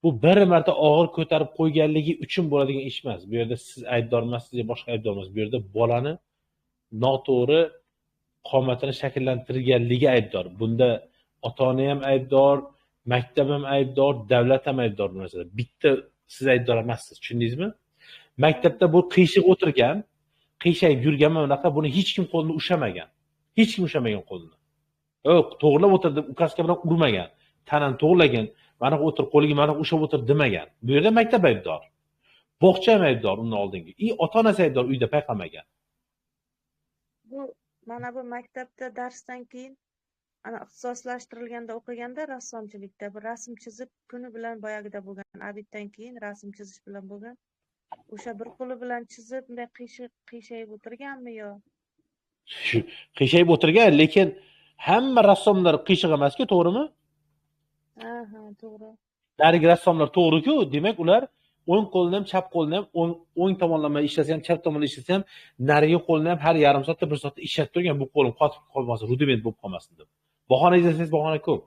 Bu bir marta og'ir ko'tarib qo'yganligi uchun bo'ladigan ish emas. Bu yerda siz aybdor emassiz, yo boshqa aybdor emas. Bu yerda bolani noto'g'ri qomatini shakllantirganligi aybdor. Bunda ota-ona ham aybdor, maktab ham aybdor, davlat ham aybdor bu narsada. Bitta siz aybdor emassiz, tushundingizmi? Maktabda bu qiyshiq o'tirgan, qiyshayib yurgan mana bunaqa, buni hech kim qo'lini ushamagan. Hech kim ushamagan qo'lini. Yo'q, to'g'rilab o'tir deb указка bilan urmagan. Tanani to'g'rilagan, mana o'tir, qo'liga mana ushlab o'tir demagan. Bu yerda maktab aybdor. Bog'cha ham aybdor undan oldingi. И ota-onasi aybdor, uyda payqamagan. Bu mana bu maktabda darsdan keyin ana ixtisoslashtirilganda o'qiganda rassomchilikda bir rasm chizib kuni bilan boyagida bo'lgan, обед dan keyin rasm chizish bilan bo'lgan. O'sha bir qo'li bilan chizib, bunday qiyshiq qiyshayib o'tirganmi yo? Shu qiyshayib o'tirgan, lekin hamma rassomlar qiyshiq emasku, to'g'rimi? Ha, to'g'ri. Narigi rassomlar to'g'ri-ku, demak ular o'ng qo'lini ham, chap qo'lini ham, o'ng tomonlama ishlasa ham, chap tomonlama ishlasa ham, narigi qo'lini ham har yarim soatda, bir soatda ishlatib turgan, bu qo'lim qotib qolmasin, рудимент bo'lib qolmasin deb. Bahona izlasangiz bahona ko'p.